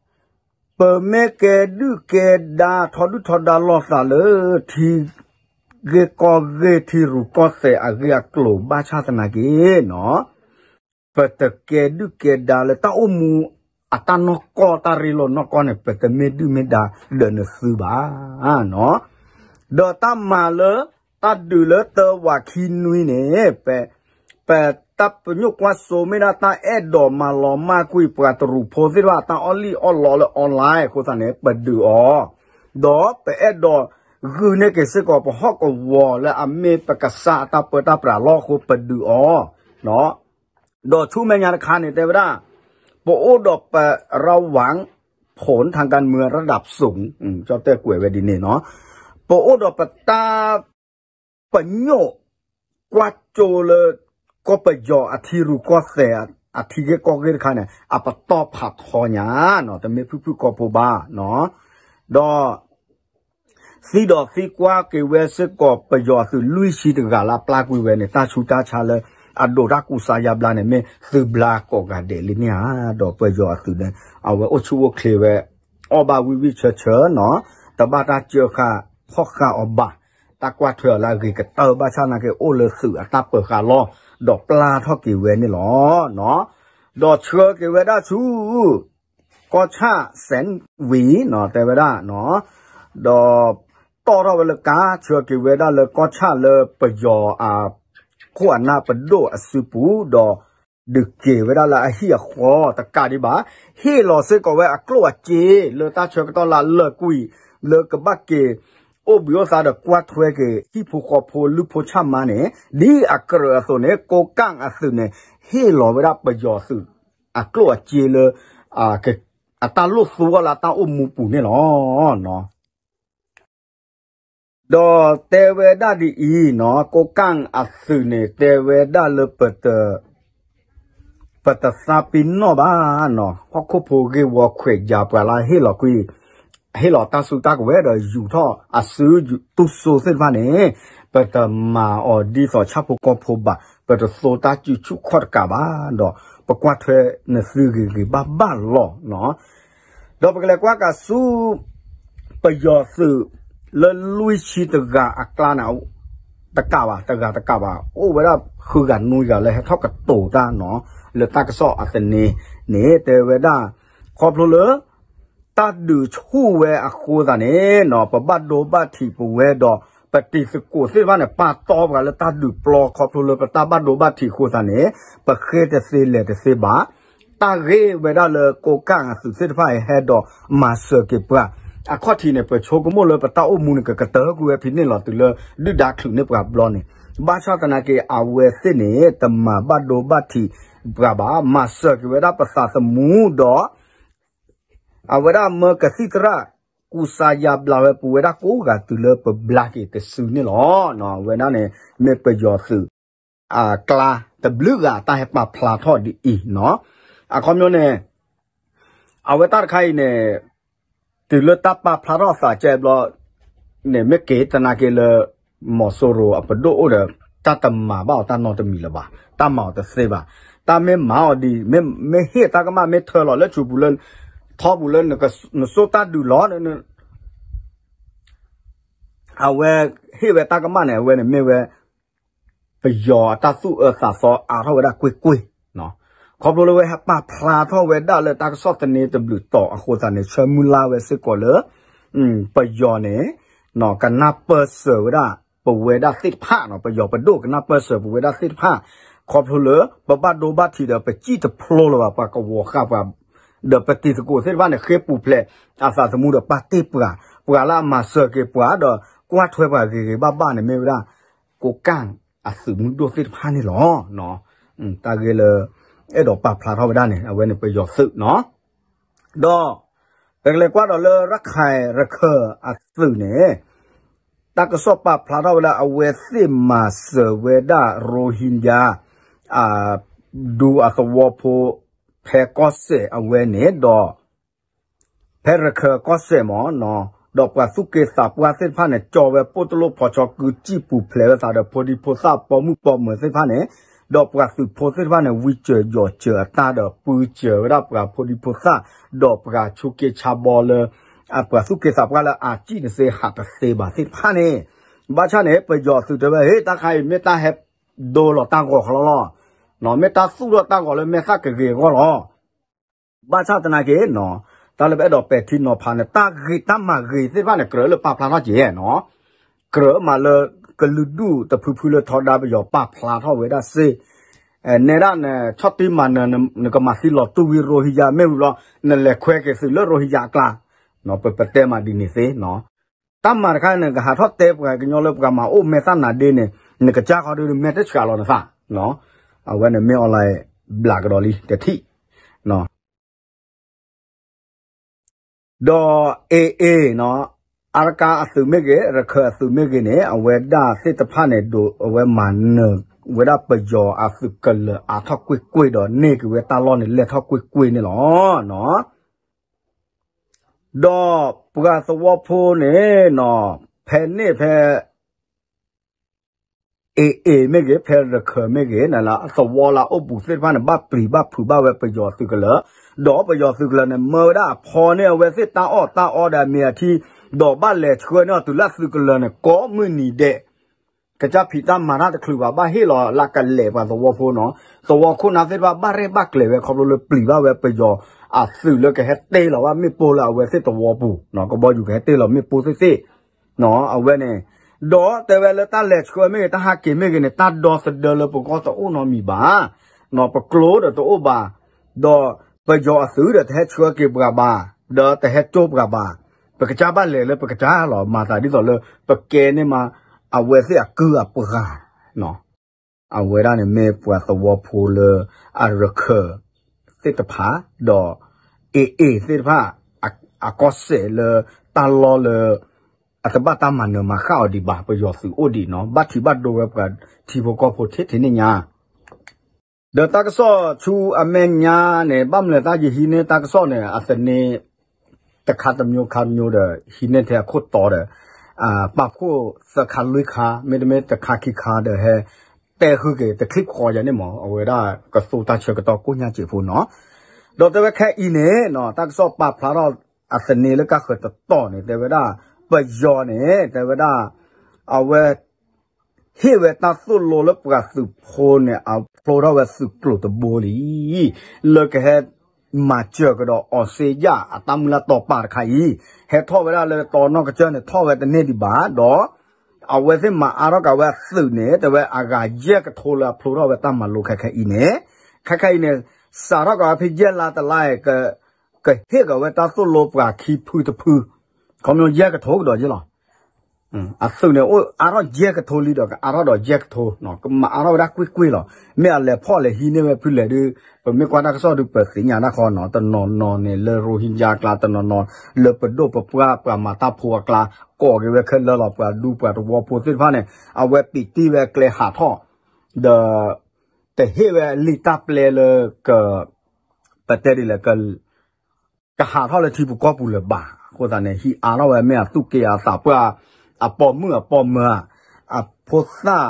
ပမ့ၢ်ကဲဒုၣ်ကဲဒါ ထီဒုၣ်ထီဒါလိာ်သးလၢ ထံဂ့ၢ်ကီၢ်ဂ့ၢ် ထံရူၢ်ကီၢ်သဲးအဂ့ၢ်အကျိၤ ဘၣ်ဆၣ်သနာ်က့နီၤ ပတကဲဒုၣ်ကဲဒါလၢတၢ်အိၣ်မူအတၢ်နီၢ်ကီၢ် တၢ်ရ့လိာ်နီၢ်ကီၢ်န့ၣ် ပတမ့ၢ်ဒုၣ်မ့ၢ်ဒါဒီးနသုဘၣ်နီၤ ဒီးတၢ်မၤလၢ တၢ်ဒုးလၢသၢဝးခံနွံန့ၣ် ပတၢ်ပညိၣ်ကွၢ်စိမ့ၢ်ဒၣ်တၢ်အဲၣ်ဒိးမၤလီၤမၢ်ကွံာ်ပှၤတရူးဖိသ့ၣ်တဖၣ် တၢ်အီၣ်လံၣ်အီၣ်လီလၢ online အဃိသတးန့ၣ် ပဒုးအီၤ ဒီးပအဲၣ်ဒိးဂုာ်န့ၢ်က့ၤစ့ၢ်ကီး ပဟီၣ်ကဝီၤလၢအမ့ၢ်ပကစၢ်အတၢ်ပၢတၢ်ပြးလီၤအဃိ ပဒုးအီၤ ဒီးဆူမဲာ်ညါတခါန့ၣ် တဲဝဲဒၣ် ပအိၣ်ဒီးပရဝၢ် ผลทางการเมืองระดับสูง ကၠီၣ်တဲၣ်ကွဲးဝဲဒ်န့ၣ်နီၤ ပအိၣ်ဒီးပတၢ် ပညိၣ်ကွၢ်စိလၢ ကီၢ်ပယီၤအထံရူၢ်ကီၢ်သဲး အထံဂ့ၢ်ကီၢ်ဂ့ၢ်တခါန့ၣ် အပတီၢ်ဖးထီညါနီၤ တမ့ၢ်ဖုၣ်ဖုၣ်ကိာ်ဖိဘၣ်နီၤ ဒီး သံဒီးသံကွၢ်က့ၤဝဲစ့ၢ်ကီး ပယီၤအသုးလွံၢ်ဆံတဂၤလၢအပျၢ်ကွံာ်ဝဲန့ၣ် တၢ်ဆူးတၢ်ဆါလၢ အဒိးတၢ်ကူစါယါဘျါန့ၣ် မ့ၢ်သုဘျါကိးဂၤဒဲးလံန့ၣ်ဧါ ဒီးပယီၤအသုးန့ၣ် အဝဲအိၣ်ဆူၣ်အိၣ်ချ့ဝဲ အီၣ်ဘၣ်ဝံၣ်ဝံၣ်ဆၢဆၢနီၤ တဘၣ်တၢ်စၢဃာ်ဖီၣ်ဃာ်အီၤဘၣ် တၢ်ကွၢ်ထွဲအီၤလၢအဂ့ၤကတၢၢ် ဘၣ်ဆၣ်သနာ်က့ အိၣ်လၢသုးအတၢ်ပၢၤဃာ်လီၢ် ဒီးပျၢ်ထီၣ်က့ၤဝဲန့ၣ်လီၤ. ဒီးဆှၢက့ၤဝဲဒၣ်ဆူ ကီၢ်ဆၣ်စဲၣ်ဝံၤနီၤ တဲဝဲဒၣ်နီၤ ဒီးတီၣ်ထီၣ်ဝဲလၢကါ ဆှၢက့ၤဝဲဒၣ်လၢကီၢ်ဆၣ်လၢပယီၤအခိၣ်အနၢ်ပဒိၣ်အစုပူၤ ဒီးဒုးက့ၤဝဲဒၣ်လၢအဟံၣ်အဃီတကးဒံးဘၣ် ဟ့ၣ်လီၤစ့ၢ်ကီးဝဲအကျိၣ်အစ့ လၢတၢ်ဆၢကတီၢ်လၢလၢာ်ကွံာ် လၢကဘၣ်က့ၤ အိၣ်ဘှံးအိၣ်သါဒီးကွၢ်ထွဲက့ၤ ဟံၣ်ဖိဃီဖိလုၢ်ဖိဆၣ်မါန့ၣ် ဒ်အကြၢးအသိးန့ၣ် ကိးကၣ်အသုးန့ၣ် ဟ့ၣ်လီၤဝဲဒၣ်ပယီၤသုး အကျိၣ်အစ့လၢ အတၢ်လိၣ်သူအီၤလၢအတၢ်အိၣ်မူပူၤန့ၣ်လီၤ. ဒီးတဲဝဲဒၣ်ဒ်အံၤနီၤ ကိးကၣ်အသုးန့ၣ် တဲဝဲဒၣ်လၢ ပတသးပ့ၤနီၣ်ဘၣ်နီၤ ဟီၣ်ခိၣ်ဖိဂ့ၢ်ဝီခွဲးယာ်ပှၤလၢ ဟ့ၣ်လီၤတၢ်စုတၢ်ကဝဲၤဒီးယူၤထီၣ်အစုတူၢ်စိသ့ၣ်တဖၣ်န့ၣ် ပတမၤအီၤဒ်သိးဆၣ်ဖိကီၢ်ဖိဘၣ် ပတသိတၢ်စုဆူၣ်ခီၣ်တကးဘၣ် ဒီးပကွၢ်ထွဲနသုဂ့ၤဂ့ၤဘၣ်ဘၣ်လီၤနီၤ ဒီးပကလဲၤကွၢ်ကးဆူ ပယီၤသုးလၢလွံၢ်ဆံတဂၤအကျါန့ၣ် တကးဘၣ် တဂၤတကးဘၣ် အိၣ်ဝဲဒၣ်ဃုဂၤနွံဂၤလၢဟဲထီၣ်ကတိၤတၢ်နီၤ လၢတၢ်ကစီၣ်အသန့န့ၣ် တဲဝဲဒၣ် ခီဖျိလၢ တၢ်ဒုးဆူၣ်ဝဲအဃိသတးန့ၣ်နီၤ ပဘၣ်ဒိဘၣ်ထံးပဝဲဒီး ပတံၤသကိးသ့ၣ်တဖၣ်န့ၣ် ပာ်တီပှၤလၢတၢ်ဒုးပျီ ခီဖျိလၢပတၢ်ဘၣ်ဒိဘၣ်ထံးအဃိသတးန့ၣ် ပဃ့တသ့လဲၤတသ့ဘၣ် တၢ်ဂ့ၢ်ဝဲဒၣ်လၢကိးကၣ်အသုးသ့ၣ်တဖၣ်အံၤ ဟဲဒီးမၤစၢၤက့ၤပှၤ အခီၣ်ထံးန့ၣ် ပဆိကမိၣ်လၢပတၢ်အိၣ်မူန့ၣ် ကကတၢၢ်ကွံာ်ဝဲဖဲန့ၣ်လီၤ တုၤလၢဒုၣ်ဒါချုးန့ၢ်ပှၤဘျီန့ၣ်. ဘၣ်ဆၣ်သနာ်က့ အဝဲသ့ၣ်န့ၣ် တမၤဘၣ်ဒိဘၣ်ထံးပှၤဘၣ်, မၤစၢၤက့ၤဝဲဒၣ်ပသးသမူဒီး အဝဲဒၣ်မၢကသံၣ်သရၣ် ကူစါယါဘျါဝဲပဝဲဒၣ်ကိးဂၤတုၤလၢပဘျါက့ၤတစုန့ၣ်လီၤ. အဝဲဒၣ်န့ၣ် မ့ၢ်ပယီၤသုး အကျါတဘျုးဂၤတၢ်ဟဲပာ်ဖျါထီၣ်ဒ်အံၤနီၤ. အခီပညီန့ၣ် အဝဲတၢ်တခါအံၤန့ၣ် တုၤလၢတၢ်ပာ်ဖျါထီၣ်အသးကဲဘျီန့ၣ် မ့ၢ်က့ၤသနာ်က့လၢ မီၤစိရိၤအပဒိၣ်အိၣ်ဒီး တၢ်တမၤဘၣ်အီၤတၢ်နီတမံၤလၢၤဘၣ်, တၢ်မၤအီၤတသ့ဘၣ်. တၢ်မ့ၢ်မၤအီၤဒ် မ့ၢ်ဟ့ၣ်တၢ်ကမၣ် မ့ၢ်ထၢလီၤလၢဆူပူၤလၢ ထီပူၤလၢ နစိၢ်တၢ်ဒုးလီၤ အဝဲဟ့ၣ်ဝဲတၢ်ကမၣ်န့ၣ် အဝဲန့ၣ်မ့ၢ်ဝဲ ပယီၤအတၢ်သူၣ်အၢသးသီအါထီၣ်ဝဲဒၣ်ကွ့ၢ်ကွ့ၢ်, ခီဖျိလၢဝဲဟဲပာ်ဖျါထီၣ်ဝဲဒၣ်လၢတၢ်ကစီၣ်သန့တဘျုးတီၤအဃိသတးန့ၣ် ဆၢမုၢ်လၢ်ဝဲစ့ၢ်ကီးလၢ ပယီၤန့ၣ် ကနၢ်ပၢၢ်စၢၤဝဲဒၣ်ပဝဲဒၣ်သ့ၣ်တဖၣ်နီၤ, ပယီၤပဒိၣ်ကနၢ်ပၢၢ်စၢၤပဝဲဒၣ်သ့ၣ်တဖၣ်, ခီဖျိလၢပဘၣ်ဒိဘၣ်ထံးဒီး ပစံၣ်တဖျိလၢၤဘၣ် ပှၤကဝီၤဃာ်ပှၤ ဒီးပတံၤသကိးသ့ၣ်တဖၣ်န့ၣ် ဃ့ပူၤဖျဲးအသးသမူဒီးပာ်တ့ၢ်ပှၤ, ပှၤလၢအမၤစၢၤက့ၤပှၤဒီးကွၢ်ထွဲပှၤဂ့ၤဂ့ၤဘၣ်ဘၣ်န့ၣ် မ့ၢ်ဝဲဒၣ် ကိးကၣ်အသုးမုၢ်ဒိၣ်သ့ၣ်တဖၣ်န့ၣ်လီၤ. တၢ်ဂ့ၢ်လၢ အဲၣ်ဒိးပာ်ဖျါထီၣ်ဝဲဒၣ်န့ၣ် အဝဲန့ၣ်ပယီၤသုးနီၤ. ဒီး ပကလဲၤကွၢ်ဒီးလၢရခၢၣ် ရခၢၣ်အသုးန့ၣ် တၢ်ကစီၣ်ပာ်ဖျါထီၣ်ဝဲဒၣ် အဝဲသ့ၣ်မၤစၢၤဝဲဒၣ် ရိဟံယါ ဒူအသဝီဖိ ဖဲကီၢ်စဲၣ်အဝဲန့ၣ်ဒီး ဖဲရခၢၣ်ကီၢ်စဲၣ်မ့ၢ်နီၤ, ဒီးပှၤသူၣ်က့သးပှၢ်သ့ၣ်တဖၣ်န့ၣ် ကၠီဝဲပိၣ်တလိၣ်ဖီဆီကုစံၣ်ပူၤဖျဲးဝဲသးဒီးဖိဒံဖိသၣ်ပိာ်မုၣ်ပိာ်မၢၤသ့ၣ်တဖၣ်န့ၣ်, ဒီးပှၤသုးဖိသ့ၣ်တဖၣ်န့ၣ် ဝံစၢၤယီၤစၢၤအတၢ်ဒီး ပုၢ်စၢၤဝဲဒၣ်ပှၤဖိဒံဖိသၣ်, ဒီးပှၤဆူးက့ဆါဘီလၢ အပှၤသူၣ်က့သးပှၢ်လၢအစံၣ်န့ၣ်သ့ဟးတသ့ဘၣ်သ့ၣ်တဖၣ်န့ၣ်, ဘၣ်ဆၣ်န့ၣ် ပယီၤသုးတဲဝဲ ဟ့ၣ် တၢ်ခါအံၤမ့ၢ်တၢ်ဟဲဒိလီၤတၢ်ဂီၤခီလီၤလီၤ, မ့ၢ်တၢ်သူၣ်ထီၣ်တၢ်ဂီၤလၢမဲာ်သၣ်ကဂ့ၤအဂီၢ်လီၤ. ဘၣ်ဆၣ်သနာ်က့နီၤ, တၢ်လၢပအဲၣ်ဒိးပဲာ်ထံနီၤဖးန့ၣ် တၢ်ဂ့ၤတၢ်မၤဂ့ၤသ့ၣ်တဖၣ်န့ၣ် ကြၢးလၢပာ်ဖျါထီၣ်က့ၤနီၤ, ကြၢးမးလၢကလုာ်ဒူၣ်တဖုဖုလၢထီဒါပယီၤပာ်ဖျါထီၣ်ဝဲဒၣ်စ့, နဲဒၣ်နဆီၣ်တံၢ်မၤနၢၤ နကမၤသံလီၤတူၢ်ဝံၤရိဟံယါမ့ၢ်ဝံၤဘျီ နလဲၤခွဲက့ၤသုးလၢရိဟံယါအကျါ, ပပတဲမးဒ်န့ၣ်သ့နီၤ. တၢ်မၤတခါန့ၣ် ကဟးထီၣ်တဲပှၤကညီလၢပှၤမၤအိၣ်မဲာ်သၣ်နၤဒ့န့ၣ် နကစၢ်ခီဒုးမဲာ်တဆှးလီၤနသး, အဝဲန့ၣ်မ့ၢ် online ဘျးကဒီးလံတထံၣ် ဒီး AA နီၤ, အါရကါအသုးမ့ၢ်ဂ့ၤ ရခၢၣ်အသုးမ့ၢ်ဂ့ၤန့ၣ် အဝဲဒၣ်သ့ၣ်တဖၣ်န့ၣ် ဒိးအဝဲမၤနၢၤဝဲဒၣ်ပယီၤအသုးကလၢၤအါထီၣ်ကွ့ၢ်ကွ့ၢ်ဒီးန့ၢ်က့ၤဝဲတၢ်လီၢ်န့ၣ် လဲၢ်ထီၣ်ကွ့ၢ်ကွ့ၢ်န့ၣ်လီၤ. ဒီးပှၤသဝီဖိန့ၣ်နီၤ, ဖဲန့ၣ်ဖဲ AA မ့ၢ်ဂ့ၤ ဖဲရခၢၣ်မ့ၢ်ဂ့ၤ နလၢအသဝီလၢအအိၣ်ပူၤသ့ၣ်တဖၣ်န့ၣ် ဘၣ်ပျံၤဘၣ်ဖုးဘၣ်ဝဲပယီၤသုးကလၢၤ, ဒီးပယီၤသုးကလၢၤန့ၣ် မၢဝဲဒၣ်အဖီန့ၢ်အဝဲသ့ၣ်တၢ်အီၣ်တၢ်အီဒီးအမ့ၢ်အထံ, ဒီးဘၣ်လဲၤဆှၢန့ၢ်အီၤတုၤလၢအသုးကလၢၤန့ၣ် ကိးမုၢ်နံၤဒဲး ကစၢ်ဖံးတၢ်မၤတၢ်တချုးဘၣ် ဘၣ်ဟ့ၣ်လီၤလၢကလဲၤပှၤသဝီဖိနီၤ, သဝီခိၣ်နၢ်သ့ၣ်တဖၣ် ဘၣ်ရဲၣ်ဘၣ်ကျဲၤဝဲခီဖျိလၢပျံၤဘၣ်ဝဲပယီၤအသုးလၢကဟဲတ့ၢ်လီၤဘၣ်မ့ၣ်ပိၢ်လၢအဝဲသ့ၣ်သဝီပူၤ, ကဘီယူၤကဟဲတ့ၢ်လီၤမ့ၣ်ပိၢ်သ့ၣ်သ့ၣ် အဝဲန့ၣ်, ဒီးတဲဝဲလၢတၢ်လဲၤဆှၢမ့ၢ်ဂ့ၤ တၢ်ဟးက့ၤမ့ၢ်ဂ့ၤန့ၣ် တၢ်ဒီသဒၢလၢပဂီၢ်တအိၣ်နီတမံၤဘၣ်, ပကျိဒီးတအိၣ်ဘၣ်, ဒီးပယီၤအသုးဒီးတဟဲဆှၢက့ၤပှၤဘၣ်, ဒီးတဟဲကၠိပှၤဘၣ်, ပကစၢ်ဘၣ်လဲၤလၢပကစၢ်လီၤ, မၤသးဒ်သိးလၢ ပကဲန့ၢ်မး အဝဲသ့ၣ်အကုၢ်အပှၤ အဝဲဒၣ်န့ၣ်မ့ၢ်ပှၤသဝီဖိလၢအရခၢၣ်သ့ၣ်တဖၣ်, ဒီး AA သ့ၣ်တဖၣ် အကီၢ်စဲၣ်လၢတၢ်လီၢ်လၢ အတဘၣ်တၢ်မၤနၢၤမၤဃၣ်အီၤဒံးဘၣ်, ပယီၤသုးအိၣ်ဒံးနီၤ, ဘၣ်ထံးဘၣ်ဒိဝဲပှၤထံဖိကီၢ်ဖိထဲထဲန့ၣ်ညါ ဒီးတၢ်ကစီၣ်ဆူအမဲာ်ညါန့ၣ် ဘၣ်မနုၤတၢ်ယဟံးန့ၢ်တၢ်ကစီၣ်န့ၣ် အသန့ တခါတမျိုးခါတမျိုးဒီး ဟံးန့ၢ်ထဲအခိၣ်တီဒီး ပာ်ဖှိၣ်သၢခါလွံၢ်ခါ မ့တမ့ၢ်တခါခံခါဒီးဟဲ တဲဃုာ်က့ၤတချံၣ်ဃီယၤန့ၣ်မး အဝဲဒၣ်ကသိတၢ်ဆၢကတီၢ်ကိၣ်ညါစ့ၢ်ဖိနီၤ. ဒီးတဲဝဲခဲအံၤန့ၣ် တၢ်ကစီၣ်ပာ်ဖျါထီၣ်အသန့လၢကါဃၢၤတတီၢ်န့ၣ် တဲဝဲဒၣ် ပယီၤန့ၣ် တဲဝဲဒၣ် အဝဲ ဟ့ၣ်ဝဲတၢ်သိၣ်လိလၢပှၤသုးဖိန့ၣ် အဖျိထီၣ်ဝဲသုးကျိၤတဘိလံ လၢကဟဲမၤစၢၤကဒီးအီစ့ယၣ်အတၢ်မုၢ်လၢ်တီပာ်တခါအံၤ ဟဲထီၣ်ဝဲဒၣ်လၢတီနီၢ်ကစၢၢ်န့ၣ် ထီၣ်ဝဲတန့ၢ်ဒံးဘၣ်ဒီး အဝဲသ့ၣ်မၤအါထီၣ်က့ၤဝဲအသုးန့ၣ် တဲဝဲအဂၤယဲၢ်ကထိလၢအဖျိထီၣ်ဝဲတၢ်မၤလိခဲခဲအံၤန့ၣ် ခဲခဲအံၤန့ၣ် စးထီၣ်က့ၤဝဲဖဲယဲၢ်လါတလါအံၤ ကဟ့ၣ်က့ၤဝဲတၢ်သိၣ်လိပှၤခံဖုတဖု ခီပညီယဲၢ်ကထိကဒီးက့လီၤ. အသုးန့ၣ်အိၣ်အါထီၣ်ယဲၢ်ကထိလံဒီး ကအါထီၣ်ဒီးယဲၢ်ကထိနီၤ, ကမၤအါထီၣ်ဝဲဒၣ်ကွ့ၢ်ကွ့ၢ်လီၤ. မ့ၢ်အလဲၤဖီၣ်လဲၤဟံးန့ၢ်ဝဲဖုလဲၣ်ဒုး, ပမ့ၢ်ကွၢ်တၢ်ကစီၣ်ဒုး ပသ့ၣ်ညါတၢ်ဃီနီၤ, တနီၤနီၤန့ၣ်လၢ Rohingya အကျါ, တနီၤနီၤလၢပဒိၣ်ပပှၢ် ပှၤမၤတၢ်ဖိအကျါ, ကိးက့ၤဝဲခဲလၢာ်လီၤ. ပှၤဒူပှၤသဝီဖိသ့ၣ်တဖၣ်န့ၣ် အဝဲပံးတ့ၢ်ဝဲကျဲဟးထီၣ်, ဒီး တဟ့ၣ်ဝဲလံာ်တၢ်ပျဲလၢ ပတဲဒ်လဲၣ် ကဟးထီၣ်လၢထံပူၤကီၢ်ပူၤလၢၤဘၣ်. အဃိသတးန့ၣ် ဟံးအါထီၣ်ဝဲမ့ၢ်အသူၣ်က့အသးပှၢ်, အပိာ်မုၣ်အပိာ်မၢၤ, အဖိသၣ်,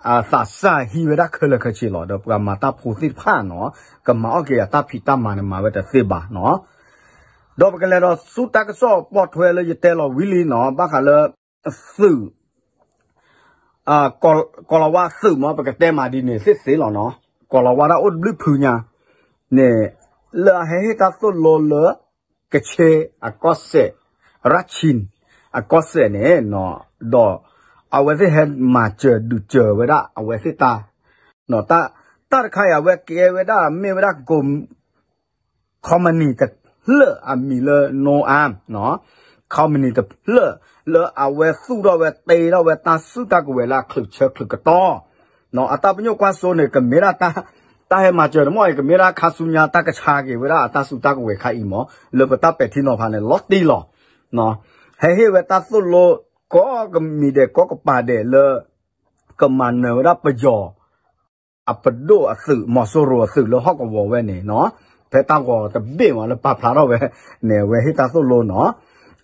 အသးစၢ်ဟံးဝဲဒၣ်ခဲလၢာ်ခဲဆ့လီၤ. ဒီးပှၤမၤတၢ်ဖိသ့ၣ်တဖၣ်နီၤ, ကမၤအီၣ်က့ၤအတၢ်ဖံးတၢ်မၤန့ၣ် မၤဝဲတသ့ဘၣ်နီၤ. ဒီးပကလဲၤဒီးဆူတၢ်ကစီၣ်ပိာ်ထွဲလၢယတဲလီၤဝံၤလံနီၤ, ဘၣ်ဃးလၢ သုး ကီၤလၤဝါသုးမ့ၢ် ပကတဲမးဒ်န့ၣ်သ့ၣ်သ့ၣ်လီၤနီၤ, ကီၤလၤဝါဒၣ်အိၣ်တဘျုးဖုညါန့ၣ် လၢအဟဲဟ့ၣ်တၢ်သိၣ်လိလၢ ကခ့အကီၢ်စဲၣ်, ရၢၣ်ခၠံၣ်အကီၢ်စဲၣ်န့ၣ်, ဒီးအဝဲသ့ၣ်ဟဲမၤစၢၤဒုးစၢၤဝဲဒၣ်အဝဲသ့ၣ်တၢ်, တၢ်တခါအံၤ အဝဲကဲဝဲဒၣ်မ့ၢ်ဝဲဒၣ် company တဖျၢၣ်အမံၤလၢ နိအၣ်, company တဖျၢၣ် လၢအဝဲသူၣ်ထီၣ်ဝဲတ့ထီၣ်ဝဲတၢ်စုတၢ်ကဝဲၤလၢအချုးဆၢချုးကတီၢ်, အတၢ်ပညိၣ်ကွၢ်စိန့ၣ် ကမ့ၢ်ဒၣ် တၢ်ဟဲမၤစၢၤန့ၣ်မ့ၢ်အံၤ ကမ့ၢ်ဒၣ်ခါဆူညါတၢ်ကဆါက့ၤဝဲဒၣ်အတၢ်စုတၢ်ကဝဲၤခါအံၤမ့ၢ် လၢပတၢ်ပဲာ်ထံနီၤဖးန့ၣ် လီၤတံၢ်လီၤ. ဟဲဟ့ၣ်ဝဲတၢ်သိၣ်လိ ကိးကမံၤဒဲး ကိးကပၤဒဲးလၢ ကမၤနၢၤဝဲဒၣ်ပယီၤ အပဒိၣ်အသုး မီၤစိရိၤအသုးလၢဟီၣ်ကဝီၤဝဲန့ၣ်နီၤ, ဖဲတၢ်ဂီၤတဘ့ၣ်မးလၢပာ်ဖျါထီၣ်ဝဲန့ၣ် အဝဲဟ့ၣ်တၢ်သိၣ်လိနီၤ,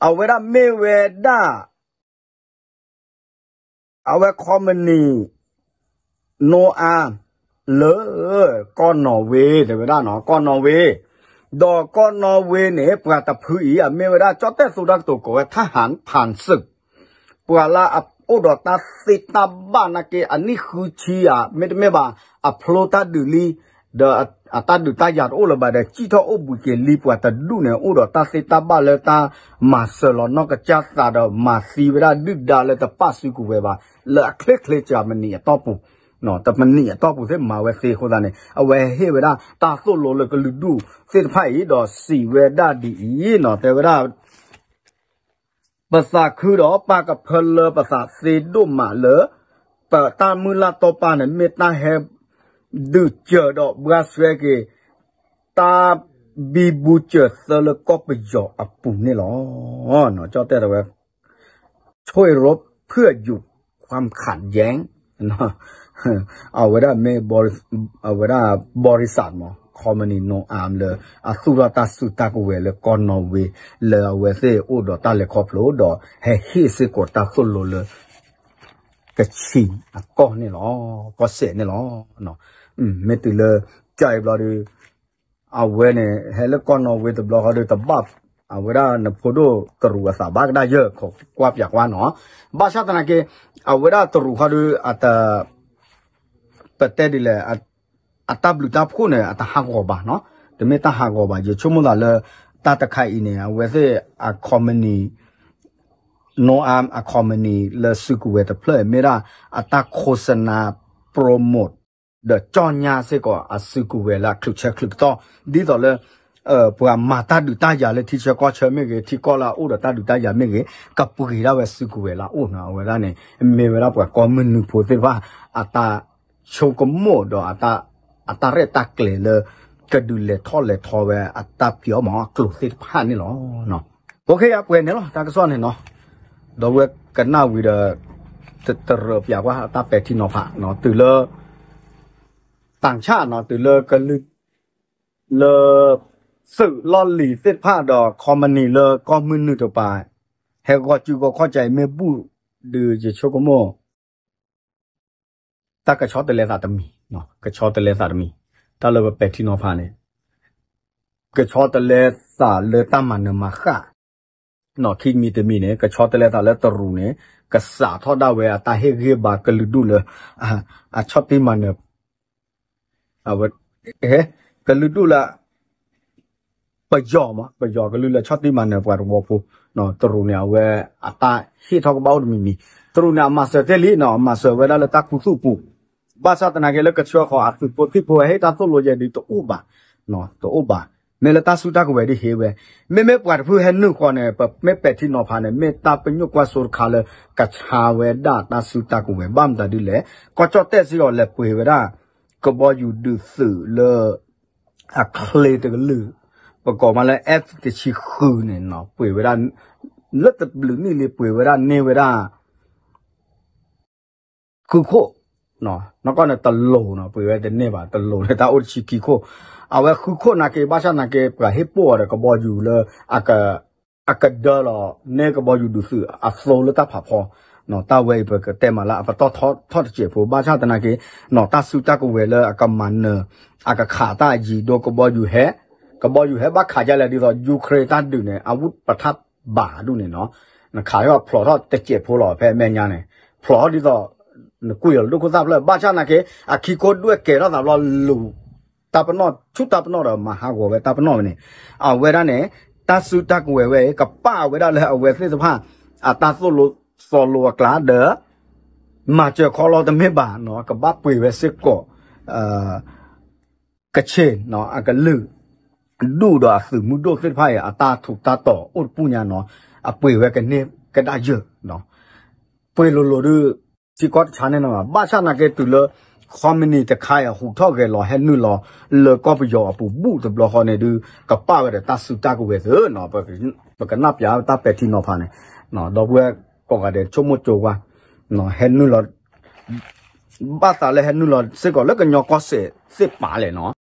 အဝဲဒၣ်မ့ၢ်ဝဲဒၣ် အဝဲ company နိအၣ် လၢ ကီၢ်နီၣ်ဝ့ တဲဝဲဒၣ်နီၤ, ကီၢ်နီၣ်ဝ့, ဒီးကီၢ်နီၣ်ဝ့န့ၣ် ပှၤတဖုအံၤ အမ့ၢ်ဝဲဒၣ် ကၠီၣ်တဲၣ်သူတၢ်ကတိၤကိးဝဲ ထၣ်ဟၣ်ဖၣ်စူး ပှၤလၢအအိၣ်ဒီးတၢ်သ့တၢ်ဘၣ်နာ်က့ အနံၣ်ဃုဆံဧါ မ့တမ့ၢ်ဘၣ် အဖျိတၢ်ဒုးလံ, ဒီးအတၢ်ဒုးတၢ်ယၤတအိၣ်လၢၤဘၣ်ဒီး စံၣ်ထီၣ်အိၣ်ဘှံးက့ၤလံ ပှၤတဒူၣ်န့ၣ် အိၣ်ဒီးတၢ်သ့တၢ်ဘၣ်လၢတၢ်မၤစၢၤလီၤနီၢ်ကစၢ်သးဒီး မၤသံဝဲဒၣ်ဒုၣ်ဒါလၢတပာ်စုကဝဲၤဘၣ် လၢအချ့ချ့ Germany အတီၢ်ပူၤ, တမနံၤအတီၢ်ပူၤသ့ၣ်မၤဝဲသ့အဃိသတးန့ၣ် အဝဲဟ့ၣ်ဝဲဒၣ်တၢ်သိၣ်လိလၢကလုာ်ဒူၣ်သ့ၣ်တဖၣ်အံၤ ဒီးစံးဝဲဒၣ်ဒ်အံၤနီၤ, တဲဝဲဒၣ် ပသးခုဒီးပၢ်ကဖၢလၢပသးသ့ဒိၣ်မးလၢ ပတၢ်မုၢ်လၢ်တီပၢ်န့ၣ် မ့ၢ်တၢ်ဟဲဒုးစၢၤဒီးဘှါဆွဲက့ၤ တၢ်ဘံဘူစၢၤသၢလၢကီၢ်ပယီၤအပူၤန့ၣ်လီၤ. ကၠီၣ်တဲၣ်တဲဝဲ ช่วยลดเพื่อหยุดความขัดแย้ง အဝဲဒၣ်မ့ၢ် အဝဲဒၣ် บริษัท မ့ၢ် company နိအၣ် လၢ အသူၣ်ထီၣ်တၢ်စုတၢ်ကဝဲၤလၢကီၢ်နီၣ်ဝ့ လၢအဝဲသ့ၣ်အိၣ်ဒီးတၢ်လဲၤခီဖျိဒီး ဟဲဟ့ၣ်စ့ၢ်ကီးတၢ်သိၣ်လိလၢ ကခ့ၣ်အကီၢ်န့ၣ်လီၤ, ကီၢ်စဲၣ်န့ၣ်လီၤ. မ့ၢ်တုၤလၢ ကၠီဘျီဒီး အဝဲန့ၣ် ဟဲလၢကီၢ်နီၣ်ဝ့တဘျီဃီဒီး တဘၣ် အဝဲဒၣ်နဖိဒိၣ်တရူးအသးဘၣ်ကဒါယၢၢ် ခိးကွၢ်ပၠးကွၢ်နီၤ, ဘၣ်ဆၣ်သနာ်က့ အဝဲဒၣ်တရူးဃီဒီး အတ ပတဲဒ်လဲၣ် အတၢ်ဘျုးတၢ်ဖှိၣ်န့ၣ် အတဟးဂီၤဘၣ်နီၤ, တမ့ၢ်တၢ်ဟးဂီၤဘၣ် ယဆိကမိၣ်သးလၢ တၢ်တခါအံၤန့ၣ် အဝဲသ့ၣ်အ company နိအၣ် အ company လၢစုကဝဲၤတဖျၢၣ် မ့ၢ်ဒၣ်အတၢ်ခိၣ်စနါ promote ဒီးကၠီၣ်ညါစ့ၢ်ကီးအစုကဝဲၤလၢအချုးဆၢချုးကတီၢ် ဒ်သိးလၢ ပှၤမၤတၢ်ဒုးတၢ်ယၤလၢထံဆၢကီၢ်ဆၢမ့ၢ်ဂ့ၤ ထံကီၢ်လၢအအိၣ်ဒီးတၢ်ဒုးတၢ်ယၤမ့ၢ်ဂ့ၤ ကပှ့ၤဒၣ်ဝဲစုကဝဲၤလၢအအိၣ်နီၤ, အဝဲဒၣ်န့ၣ် မ့ၢ်ဝဲဒၣ်ပှၤကီၢ်မုၢ်နုာ်ဖိသ့ၣ်တဖၣ် အတၢ်ဆိကမိၣ်ဒီး အတၢ်ရဲၣ်တၢ်ကျဲၤလၢ ကဒုးလဲၤထီၣ်လဲၤထီဝဲအတၢ်ဖံးအီၣ်မၤအီၣ်အကျိၤသ့ၣ်တဖၣ်န့ၣ်လီၤ. အဃိခဲအံၤပှဲၤန့ၣ်လီၤ တၢ်ကစီၣ်န့ၣ်နီၤ, ဒီးဝဲကနၣ်ဝံၤဒီး တရၢးပၠးကွၢ်တၢ်ပဲာ်ထံနီၤဖးနီၤ, တုၤလၢ တၢ်ဆၣ်နီၤ တုၤလၢကလုာ် လၢ သုးလီၢ်လံၤသ့ၣ်တဖၣ်ဒီး company လၢကီၢ်မုၢ်နုာ်တပၤ ဟဲဂီၢ်စုဂီၢ်ခီၣ်ကၢအံၤမ့ၢ်ဘူၣ် ဒီးယဆိကမိၣ် တၢ်ကဆီတလဲသးတမံၤ, ကဆီတလဲသးတမံၤ, တၢ်လၢပပဲာ်ထံနီၤဖးန့ၣ် ကဆီတလဲသးလၢတၢ်မၤနၢၤမၤဃၣ် နီၢ်ခံမံၤတမံၤန့ၣ် ကဆီတလဲသးလၢတရူးန့ၣ် ကစးထီၣ်ဒၣ်ဝဲအတၢ်ဟ့ၣ်ဂံၢ်ဘါကလုာ်ဒူၣ်လၢ အဆီၣ်တံၢ်မၤနၢၤ အဝဲ ကလုာ်ဒူၣ်လၢ ပယီၤမး ပယီၤကလုာ်လၢဆီၣ်တံၢ်မၤနၢၤပှၤသဝီဖိ တရူးန့ၣ် အဝဲအတၢ်ဟ့ၣ်ထီၣ်ကဘၣ်အိၣ်တမံၤမံၤ တရူးန့ၣ် အမၤစၢၤတ့ၢ်လံနီၤ အမၤစၢၤဝဲဒၣ်လၢတၢ်ခူသူၣ်ပူၤ ဘၣ်ဆၣ်သနာ်က့လၢကဆှၢဃီၤအသုးဖိသံၣ်ဖိဟဲဟ့ၣ်တၢ်သိၣ်လိယဲဒုးတအိၣ်ဘၣ် တအိၣ်ဘၣ် မ့ၢ်လၢတၢ်စုတၢ်ကဝဲၤဒ်ဟ့ဝဲ, မ့မ့ၢ်ပှၤတဖုဟဲနုာ်ဃီန့ၣ် ပမ့ၢ်ပဲာ်ထံနီၤဖးန့ၣ် မ့ၢ်တၢ်ပညိၣ်ကွၢ်စိတခါလၢ ကဆါဝဲဒၣ်တၢ်စုတၢ်ကဝဲၤ ဘၣ်မတၤဒ်လဲၣ်, ကီၢ်ကၠီၣ်တဲၣ်စ့ၢ်ကီးလဲၤပှ့ၤဝဲဒၣ် ကဘီယူၤဒုးသုးလၢ အချ့တကလုာ်, ပကိးမးလၢ F တဆံဃုန့ၣ်နီၤ ပှ့ၤဝဲဒၣ် လၢတဘျုးနံၣ်လံပှ့ၤဝဲဒၣ်န့ၢ်ဝဲဒၣ် ဃုခိၣ်, နီၢ်ကီၢ်န့ၣ်တလိၤနီၤ ပှ့ၤဝဲတန့ၢ်ဘၣ် တလိၤန့ၣ် တၢ်အိၣ်တဆံခံခိၣ်, အဝဲဃုခိၣ်နာ်က့ ဘၣ်ဆၣ်နာ်က့ ပှၤဟ့ၣ်ပိၢ်အီၤဒီးကဘီယူၤလၢ အကဒၢလီၤန့ၢ်ကဘီယူၤဒုးသုးအသိလၢတၢ်ဖးဖီ, တၢ်ဝဲအံၤပကတဲမးလၢအပတီၢ်ထီၣ်တစဲးဖိ ဘၣ်ဆၣ်သနာ်က့ နီၢ်တၢ်စုတၢ်ကဝဲၤလၢအကမၤနၢၤ အကခးတၢ်အယံၤဒိ ကဘီယူၤဟဲ, ကဘီယူၤဟဲဘၣ်ခးဒ်လဲၣ်ဒ်သိး Ukraine တၢ်ဒုးန့ၣ် အဝဲပထၢၣ်ဘၣ်ဒူၣ်န့ၣ်နီၤ, နခးထီၣ်ဖျိးထီၣ်တစဲးဖိလီၤ ဖဲအမဲာ်ညါန့ၣ်, ဖျိးထီၣ်ဒ်သိး နကွံာ်လီၤလၢဒိၣ်ခိၣ်သၣ်ဖျၢၣ် ဘၣ်ဆၣ်သနာ်က့ အခံကိဒွဲၣ်ကဲထီၣ်သးဘျီလူၤ တၢ်ပနီၣ်ဆူၣ်တၢ်ပနီၣ်ဒီး မၤဟးဂီၤဝဲတၢ်ပနီၣ်ဝဲန့ၣ်, အဝဲဒၣ်န့ၣ် တၢ်စုတၢ်ကဝဲၤဝဲအံၤ ကပာ်ဝဲဒၣ်လၢအဝဲသ့ၣ်တဖၣ် အတၢ်သိၣ်လိသီလိအကျါဒီး မၤစၢၤခီလီၤတမ့ၢ်ဘၣ်နီၤ ကဘၣ်ပှ့ၤဝဲစ့ၢ်ကီး ကချ့ၣ်နီၤ အကလုာ် ဒူၣ်ဒီးအသုးမုၢ်ဒိၣ်သ့ၣ်တဖၣ်အံၤ အတၢ်ထူးတၢ်တီၤအိၣ်တပူၤညါနီၤ အပှ့ၤဝဲကန့ၢ်ကဒါယၢၢ်နီၤ ပှ့ၤလိၤလိၤဒုး ထံကီၢ်တဆါန့ၣ်နီၤ ဘၣ်ဆၣ်သနာ်က့တုၤလၢ ခီမနံၤတခါအံၤ ဟူးထီၣ်ဂဲၤလီၤ ဟဲနုာ်လီၤလၢကီၢ်ပယီၤအပူၤဘူၣ်တဘျီဃီန့ၣ်ဒုး ကပာ်ဝဲဒီးတၢ်စုတၢ်ကဝဲၤသုနီၤ ပကနၣ်ပၠးတၢ်ပဲာ်ထံနီၤဖးန့ၣ် ဒီပုၢ်ဝဲၢ်ကိးဂၤဒဲး ဆိကမိၣ်ကၠိဝါ ဟဲနုာ်လီၤ ဘၣ်သးလၢဟဲနုာ်လီၤစ့ၢ်ကီးလၢကညီကီၢ်စဲၣ်သ့ၣ်ပာ်လဲၣ်နီၤ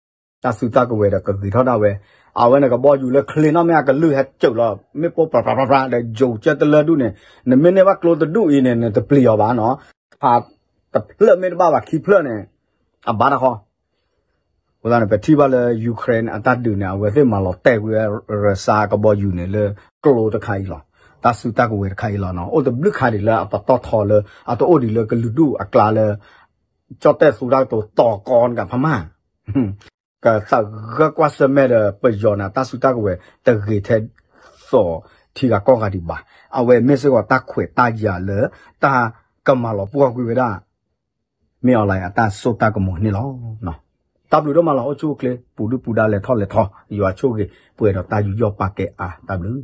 တၢ်စုတၢ်ကဝဲၤဒီးကဂ့ၤထီၣ်ဒၣ်ဝဲ အဝဲန့ၣ်ကဘီယူၤလၢချ့နီၢ်မ့ၢ်အကလုၢ်ဟဲစၢးလီၤ မ့ၣ်ပိၢ်ပြးပြးပြးပြးဒီး ယိၤကၢတလၢဒူၣ်န့ၣ် နမ့ၢ်န့ၢ်ဘၣ်ကျိတဒူၣ်အံၤန့ၣ် နတပျံၤအီၤဘၣ်နီၤ ခးတဖျၢၣ်မ့ၢ်တဘၣ်ဘၣ်ခံဖျၢၣ်န့ၣ် အဘၣ်တၢ်ဃီ အဃိသတးန့ၣ် ပထံၣ်ဘၣ်လၢ Ukraine အတၢ်ဒုးန့ၣ် အဝဲသ့ၣ်မၤလီၤတဲာ်ကွံာ်ဝဲ Russia ကဘီယူၤန့ၣ်လၢကျိတခါအံၤလီၤ တၢ်စုတၢ်ကဝဲၤတခါအံၤလီၤနီၤ အိၣ်တဘျုးခါဒံးလၢအပတီၢ်ထီလၢ အတအိၣ်ဒံးလၢကလုာ်ဒူၣ်အကျါလၢ ကၠီၣ်တဲၣ်သူတၢ်ကတိၤတီၤကီနကဖးမး ကသးဂၢၢ်ကွၢ်ဆၢၣ်မဲာ်ဒီးပယီၤန့ၣ် တၢ်စုတၢ်ကဝဲၤတဂ့ၤထဲသိးထံဂၤကီၢ်ဂၤဒံးဘၣ် အဝဲမ့ၢ်စ့ၢ်ကီးတၢ်ခွဲးတၢ်ယာ်လၢ တၢ်ကမၤလီၤပှီၢ်ကွံာ်ဝဲဒၣ် မ့ၢ်အီၤလၢအတၢ်စိတၢ်ကမီၤန့ၣ်လီၤ. တၢ်ဘျုးဒိၣ်မးလီၤ အိၣ်ဆူၣ်အိၣ်ချ့ ပူၤဒုၣ်ပူၤဒါလဲၤထီၣ်လဲၤထီ ယွၤဆိၣ်ဂ့ၤ ပှဲၤဒီးတၢ်ယူးယီၣ်ပာ်ကဲအါ တၢ်ဘျုး